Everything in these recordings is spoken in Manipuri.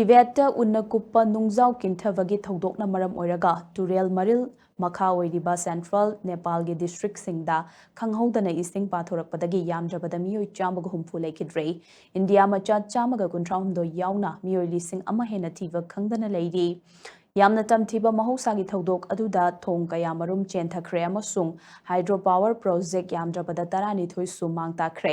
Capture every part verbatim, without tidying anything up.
ꯇꯤꯕꯦꯠꯇ ꯎꯟꯅ ꯀꯨꯞꯄ ꯅꯨꯡꯖꯥꯎ ꯀꯤꯟꯊꯕꯒꯤ ꯊꯧꯗꯣꯛꯅ ꯃꯔꯝ ꯑꯣꯏꯔꯒ ꯇꯨꯔꯦꯜ ꯃꯔꯤꯜ ꯃꯈꯥ ꯑꯣꯏꯔꯤꯕ ꯁꯦꯟꯇ꯭ꯔꯦꯜ ꯅꯦꯄꯥꯜꯒꯤ ꯗꯤꯁꯇ꯭ꯔꯤꯛꯁꯤꯡꯗ ꯈꯪꯍꯧꯗꯅ ꯏꯁꯤꯡ ꯄꯥꯊꯣꯔꯛꯄꯗꯒꯤ ꯌꯥꯝꯗ꯭ꯔꯕꯗ ꯃꯤꯑꯣꯏ ꯆꯥꯝꯃꯒ ꯍꯨꯝꯐꯨ ꯂꯩꯈꯤꯗ꯭ꯔꯦ꯫ ꯏꯟꯗꯤꯌꯥ ꯃꯆꯥ ꯆꯥꯝꯃꯒ ꯀꯨꯟꯊ꯭ꯔꯥ ꯍꯨꯝꯗꯣꯏ ꯌꯥꯎꯅ ꯃꯤꯑꯣꯏ ꯂꯤꯁꯤꯡ ꯑꯃ ꯍꯦꯟꯅ ꯊꯤꯕ ꯈꯪꯗꯅ ꯂꯩꯔꯤ꯫ ꯌꯥꯝꯅ ꯇꯝꯊꯤꯕ ꯃꯍꯧꯁꯥꯒꯤ ꯊꯧꯗꯣꯛ ꯑꯗꯨꯗ ꯊꯣꯡ ꯀꯌꯥ ꯃꯔꯨꯝ ꯆꯦꯟꯊꯈ꯭ꯔꯦ ꯑꯃꯁꯨꯡ ꯍꯥꯏꯗ꯭ꯔꯣ ꯄꯥꯋꯔ ꯄ꯭ꯔꯣꯖꯦꯛ ꯌꯥꯝꯗ꯭ꯔꯕꯗ ꯇꯔꯥꯅꯤꯊꯣꯏꯁꯨ ꯃꯥꯡ ꯇꯥꯛꯈ꯭ꯔꯦ꯫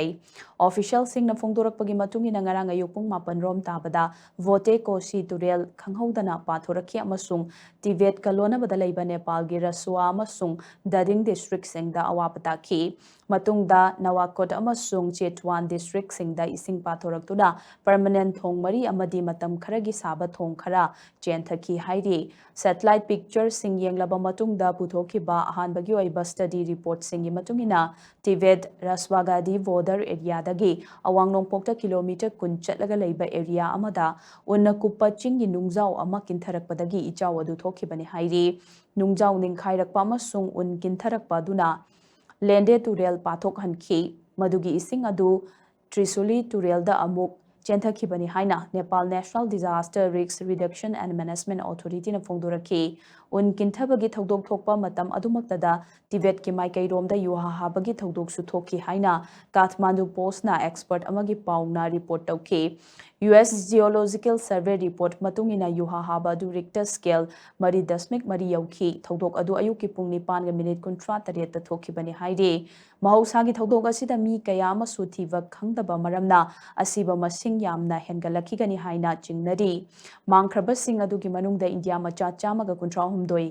ꯑꯣꯐꯤꯁꯤꯌꯦꯜꯁꯤꯡꯅ ꯐꯣꯡꯗꯣꯔꯛꯄꯒꯤ ꯃꯇꯨꯡ ꯏꯟꯅ ꯉꯔꯥꯡ ꯑꯌꯨꯛ ꯄꯨꯡ ꯃꯥꯄꯟ ꯔꯣꯝ ꯇꯥꯕꯗ ꯚꯣꯇꯦ ꯀꯣꯁꯤ ꯇꯨꯔꯦꯜ ꯈꯪꯍꯧꯗꯅ ꯄꯥꯊꯣꯔꯛꯈꯤ ꯑꯃꯁꯨꯡ ꯇꯤꯕꯦꯠꯀ ꯂꯣꯟꯅꯕꯗ ꯂꯩꯕ ꯅꯦꯄꯥꯜꯒꯤ ꯔꯁꯨꯋꯥ ꯑꯃꯁꯨꯡ ꯗꯗꯤꯡ ꯗꯤꯁꯇ꯭ꯔꯤꯛꯁꯤꯡꯗ ꯑꯋꯥꯕ ꯇꯥꯈꯤ꯫ ꯃꯇꯨꯡꯗ ꯅꯋꯥꯀꯣꯠ ꯑꯃꯁꯨꯡ ꯆꯦꯇ꯭ꯋꯥꯟ ꯗꯤꯁꯇ꯭ꯔꯤꯛꯁꯤꯡꯗ ꯏꯁꯤꯡ ꯄꯥꯊꯣꯔꯛꯇꯨꯅ ꯄꯔꯃꯅꯦꯟ ꯊꯣꯡ ꯃꯔꯤ ꯑꯃꯗꯤ ꯃꯇꯝ ꯈꯔꯒꯤ ꯁꯥꯕ ꯊꯣꯡ ꯈꯔ ꯆꯦꯟꯊꯈꯤ ꯍꯥꯏꯔꯤ꯫ ꯁꯦꯇꯦꯂꯥꯏꯠ ꯄꯤꯛꯆꯔꯁꯤꯡ ꯌꯦꯡꯂꯕ ꯃꯇꯨꯡꯗ ꯄꯨꯊꯣꯛꯈꯤꯕ ꯑꯍꯥꯟꯕꯒꯤ ꯑꯣꯏꯕ ꯁ꯭ꯇꯗꯤ ꯔꯤꯄꯣꯔꯠꯁꯤꯡꯒꯤ ꯃꯇꯨꯡ ꯏꯟꯅ, ꯇꯤꯕꯦꯠ ꯔꯥꯁꯋꯥꯒꯥꯗꯤ ꯕꯣꯔꯗꯔ ꯑꯦꯔꯤꯌꯥꯗꯒꯤ ꯑꯋꯥꯡ ꯅꯣꯡꯄꯣꯛꯇ ꯀꯤꯂꯣꯃꯤꯇꯔ ꯀꯨꯟ ꯆꯠꯂꯒ ꯂꯩꯕ ꯑꯦꯔꯤꯌꯥ ꯑꯃꯗ ꯎꯟꯅ ꯀꯨꯞꯄ ꯆꯤꯡꯒꯤ ꯅꯨꯡꯖꯥꯎ ꯑꯃ ꯀꯤꯟꯊꯔꯛꯄꯗꯒꯤ ꯏꯆꯥꯎ ꯑꯗꯨ ꯊꯣꯛꯈꯤꯕꯅꯤ ꯍꯥꯏꯔꯤ꯫ ꯅꯨꯡꯖꯥꯎ ꯅꯤꯡꯈꯥꯏꯔꯛꯄ ꯑꯃꯁꯨꯡ ꯎꯟ ꯀꯤꯟꯊꯔꯛꯄ ꯑꯗꯨꯅ ꯂꯦꯟꯗꯦ ꯇꯨꯔꯦꯜ ꯄꯥꯊꯣꯛꯍꯟꯈꯤ꯫ ꯃꯗꯨꯒꯤ ꯏꯁꯤꯡ ꯑꯗꯨ ꯇ꯭ꯔꯤꯁꯨꯂꯤ ꯇꯨꯔꯦꯜꯗ ꯑꯃꯨꯛ ꯆꯦꯟꯊꯈꯤꯕꯅꯤ ꯍꯥꯏꯅ Nepal national disaster risk reduction and management ꯑꯣꯊꯣꯔꯤꯇꯤꯅ ꯐꯣꯡꯗꯣꯔꯛꯈꯤ꯫ ꯎꯟ ꯀꯤꯟꯊꯕꯒꯤ ꯊꯧꯗꯣꯛ ꯊꯣꯛꯄ ꯃꯇꯝ ꯑꯗꯨꯃꯛꯇꯗ ꯇꯤꯕꯦꯠꯀꯤ ꯃꯥꯏꯀꯩꯔꯣꯝꯗ ꯌꯨꯍꯥ ꯍꯥꯕꯒꯤ ꯊꯧꯗꯣꯛꯁꯨ ꯊꯣꯛꯈꯤ ꯍꯥꯏꯅ ꯀꯥꯊꯃꯥꯟꯗꯨ ꯄꯣꯁ꯭ꯠꯅ ꯑꯦꯛꯁꯄꯔꯠ ꯑꯃꯒꯤ ꯄꯥꯎꯅ ꯔꯤꯄꯣꯔꯠ ꯇꯧꯈꯤ꯫ U S geological survey report ꯃꯇꯨꯡ ꯏꯟꯅ ꯌꯨꯍꯥ ꯍꯥꯕ ꯑꯗꯨ ꯔꯤꯛꯇꯔ ꯁ꯭ꯀꯦꯜ ꯃꯔꯤ ꯗꯁꯃꯤꯛ ꯃꯔꯤ ꯌꯧꯈꯤ꯫ ꯊꯧꯗꯣꯛ ꯑꯗꯨ ꯑꯌꯨꯛꯀꯤ ꯄꯨꯡ ꯅꯤꯄꯥꯟꯒ ꯃꯤꯅꯤꯠ ꯀꯨꯟꯊ꯭ꯔꯥ ꯇꯔꯦꯠꯇ ꯊꯣꯛꯈꯤꯕꯅꯤ ꯍꯥꯏꯔꯤ꯫ ꯃꯍꯧꯁꯥꯒꯤ ꯊꯧꯗꯣꯛ ꯑꯁꯤꯗ ꯃꯤ ꯀꯌꯥ ꯑꯃꯁꯨ ꯊꯤꯕ ꯈꯪꯗꯕ ꯃꯔꯝꯅ ꯑꯁꯤꯕ ꯃꯁꯤꯡ ꯌꯥꯝꯅ ꯍꯦꯟꯒꯠꯂꯛꯈꯤꯒꯅꯤ ꯍꯥꯏꯅ ꯆꯤꯡꯅꯔꯤ꯫ ꯃꯥꯡꯈ꯭ꯔꯕꯁꯤꯡ ꯑꯗꯨꯒꯤ ꯃꯅꯨꯡꯗ ꯏꯟꯗꯤꯌꯥ ꯃꯆꯥ ꯆꯥꯝꯃꯒ ꯀꯨꯟꯊ꯭ꯔꯥ ꯍꯨꯝꯗꯣꯏ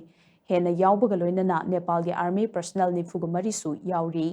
ꯍꯦꯟꯅ ꯌꯥꯎꯕꯒ ꯂꯣꯏꯅꯅ ꯅꯦꯄꯥꯜꯒꯤ ꯑꯥꯔꯃꯤ ꯄꯔꯁꯅꯦꯜ ꯅꯤꯐꯨꯒ ꯃꯔꯤꯁꯨ ꯌꯥꯎꯔꯤ꯫